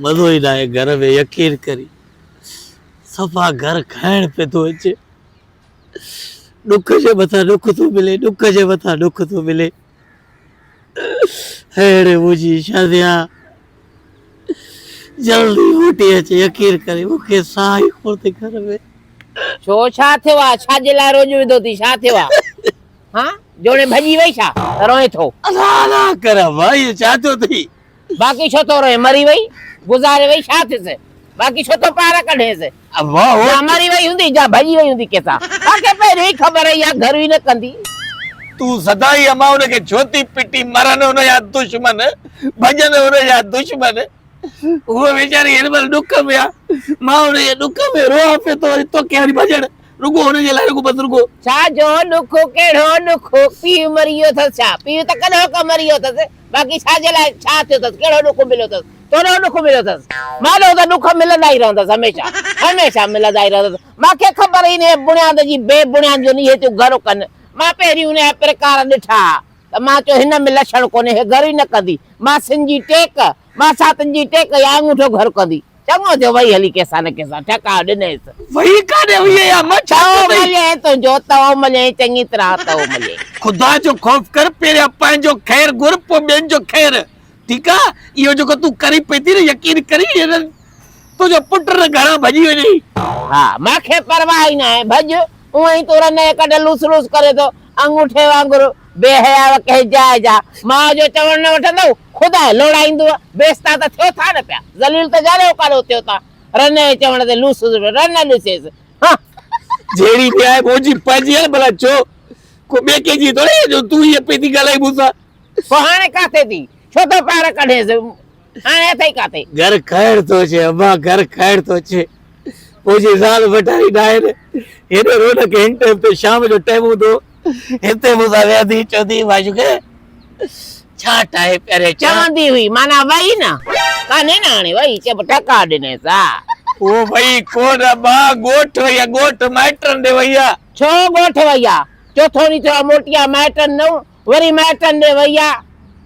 مزو ئي ناهي گهر ۾ يقين ڪري صفا گهر کائڻ پئي ٿو اچي ڏک جي مٿان ڏک ٿو ملي ڏک جي مٿان ڏک ٿو ملي ههڙي منهنجي شازيا جلدي موٽي اچ يقين ڪري مون کي ساهه ئي ڪونه ٿي گهر ۾. ڇو ڇا ٿيو آ ڇا جي لاء روڄ وڌو ٿي ڇا ٿيو آ ها جوڻي ڀڄي وئي ڇا ته روئين ٿو. الله الله ڪر ابا اهو ڇا ٿيو اٿئي. باقي ڇو ٿو روئين مري وئي گذاري وئي ڇا ٿيس باقي ڇو ٿو پار ڪڍيس. ابا هو جا مري وئي هوندي جا ڀڄي وئي هوندي ڪنهن سان باقي پهريون ئي خبر اها گهر ئي نه ڪندي. تون سدائين اما ان کي ڇو ٿي پٽين مرن ان جا دشمن ڀڄن ان جا دشمن. هوء ويچاري هن مهل ڏک ۾ آ. مان هن جي ڏک ۾ روئان پيو ٿو وري توکي وري ڀڄڻ رڳو هن جي لاء رڳو بس رڳو. ڇا جو ڏک ڪهڙو ڏک پيء مري ويو اٿس ڇا؟ پيء ته ڪڏهوڪو مري ويو اٿس باقي ڇا جي لاء ڇا ٿيو اٿس ڪهڙو ڏک مليو اٿس ڪهڙو ڏک مليو اٿس مالو ته ڏک ملندا ئي رهندس هميشه هميشه ملندا ئي رهندس مان کي خبر ئي ناهي بڻياد جي بي بڻياد جو اهي ٿيون گهر ڪن مان پهرين ان جا پرڪار ڏٺا ته مان چيو هن ۾ لڇڻ ڪونهي هي گهر ئي نه ڪندي ماسين جي ٽيڪ ماساتن جي ٽيڪ يا آڱوٺو گهر ڪندي. چڱو ٿيو وئي هلي ڪيسان نه ڪيسان ٺڪاء ڏنئيس. وئي ڪاڏي هئي يا مان ڇا تئو ڪندئي. ملين تنهنجو تئو ملين چڱي طرح تئو ملين. خدا جو خوف ڪر پهريان پنهنجو خير گهر پوء ٻين جو خير ٺيڪ آ اهو جيڪو تون ڪرين پئي ٿي نه يقين ڪرين تنهنجو پٽ نه گهران ڀڄي وڃئي. ها مان کي پرواهه ئي ناهي ڀڄ اونئن ئي تون رن جي ڪڍ لوس لوس ڪري ٿو آڱوٺي وانگر بي حياء ڪنهن جاء جا ماء جو چوڻ نه وٺندؤ، خدا لوڙائيندوء، بيستا ته ٿيو ٿا نه پيا، ذليل ته جاريو ڪاڏو ٿيو ٿا، رن جي چوڻ تي لوس رن ڏسيس، هان! جهڙي به آهي منهنجي پنهنجي آهي ڀلا ڇو ڪو ٻئي ڪنهن جي ٿوري آهي جو تون ائين پئي ٿي ڳالهائين مون سان. پوء هاڻي ڪاٿي ٿي، ڇو ٿو پار ڪڍيس، هاڻي اٿئي ڪاٿي؟ گهر کائڻ ٿو اچي ابا گهر کائڻ ٿو اچي. منهنجي زال وٺاري ناهي نه هيڏو رونق هن ٽائيم تي شام جو ٽائيم هوندو هتي مون سان ويهندي چوندي معشوقه ڇا ٺاهي پياري ڇا چوندي هئي معنيٰ وئي نه ڪانهي نه هاڻي وئي چئبو ٺڪاء ڏنيس ها. هو وئي ڪونه ابا ڳوٺ وئي آ ڳوٺ مائٽن ڏي وئي آ. ڇو ڳوٺ وئي آ چوٿون ڏينهن ٿيو آ موٽي آ مائٽن ڏئون وري مائٽن ڏي وئي آ.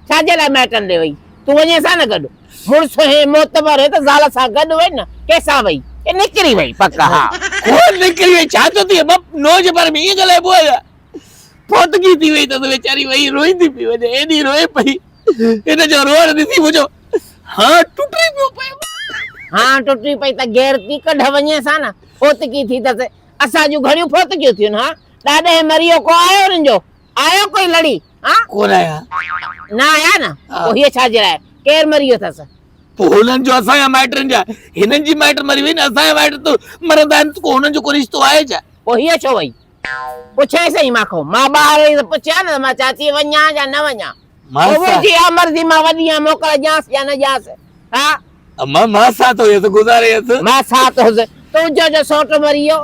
ڇا جي لاء مائٽن ڏي وئي؟ تون وڃينس ها نه گڏ. مڙس هين معتبر هين ته زال سان گڏ وڃ نه. ڪنهن سان وئي؟ اي نڪري وئي پڪ ها. ڪونه نڪري وئي ڇا ٿيو ٿي ٻه نوح جي باري ۾ ائين ڳالهائبو آهي ڇا؟ فوتگي ٿي وئي اٿس ويچاري وئي روئيندي پئي وڃي ايڏي روئي پئي هن جو روئڻ ڏسي منهنجو هانء ٽٽي پيو پئي. هانء ٽٽي پئي ته غيرتي ڪڍ وڃينس ها نه. فوتگي ٿي اٿس. اسان جون گهڻيون فوتگيون ٿيون ها. ڏاڏهين مري ويو ڪو آيو انهن جو؟ آيو ڪوئي لڙي ها؟ ڪونه آيا. نه آيا نه؟ پوء هيء ڇا جي لاء؟ ڪير مري ويو اٿس؟ پوء هنن جو اسان جا مائٽن جا هنن جي مائٽ مري وئي نه اسان جا مائٽ ته مرندا آهن ڪو هنن جو ڪو رشتو آهي ڇا؟ پوء هيء ڇو وئي؟ پڇيس ئي مان کان. مان ٻاهر وئي ته پڇيان نه ته مان چاچي وڃان يا نه وڃان؟ پوء منهنجي اها مرضي مان وڏي آهيان موڪل ڏيانس يا نه ڏيانس؟ ها؟ اما مان ساٿ هيس گذاري هيس. مان ساٿ هيس. تنهنجو جو سئوٽ مري ويو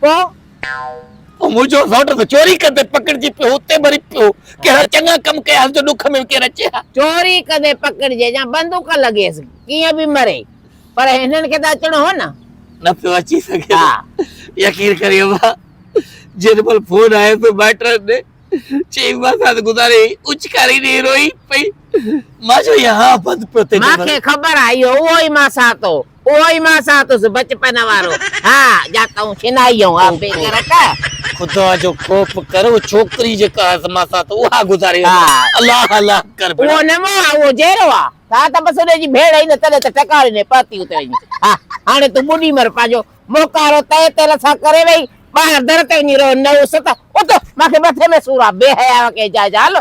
پوء؟ پوء منهنجو سئوٽ ته چوري ڪندي پڪڙجي پيو اتي مري پيو. ڪهڙا چڱا ڪم ڪيا هئس جو ڏک ۾ ڪير اچي ها. چوري ڪندي پڪڙجي يا بندوق لڳيس ڪيئن به مري پر هنن کي ته اچڻو هو نه. نه پيو اچي سگهي. يقين ڪريو اما جنهن مهل فون آيس مائٽن ڏي چئي مان ساٿ گذاري اچڪاري ڏئي روئي پئي مان چيو اها ها بند پيو ٿئي مان کي خبر آ اهو اهو ئي ماسات هو اهو ئي ماسات هوس بچپن وارو ها جا تون شنائي هون ها بي غيرت. خدا جو خوف ڪر اهو ڇوڪري جيڪا هئس ماسات اها گذاري الله الله ڪر اهو نه مئو آ اهو جيئرو آ ها ته بس ان جي ڀيڻ هئي نه تڏهن ته ٽڪاري ۾ پهتي اتي وڃي ها هاڻي تون ٻڏي مر پنهنجو موڪارو تئي تيل سان ڪري ويئي، ٻاهر در تي وڃي روء، نه اس ته اٿ، مان کي مٿي ۾ سور آ، بي حياء ڪنهن جاء جا، هل.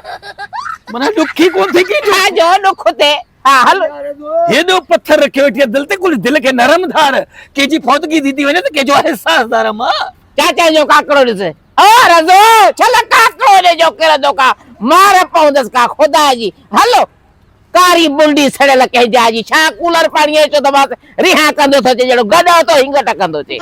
معنيٰ ڏک ئي ڪونه ٿئي ڪنهن جو. ڇا جو ڏک ٿئي، ها هل. هيڏو پٿر رکيو ويٺي آ دل تي، ڪجهه دل کي نرم ڌار، ڪنهن جي فوتگي ٿي ٿي وڃي ته ڪنهن جو احساس ڌار امان. چاچا جو ڪاڪڙو ڏس، او رضو، ڇل ڪاڪڙو ڏي جو ڪرندو ڪا، مار پوندس ڪا خدا جي، هل. ڪاري بنڊي سڙيل ڪنهن جاء جي، ڇا ڪولر پاڻي اچو ته بس ريهان ڪندو ٿو اچي جهڙو گڏهه ٿو هنگٽ ڪندو اچي.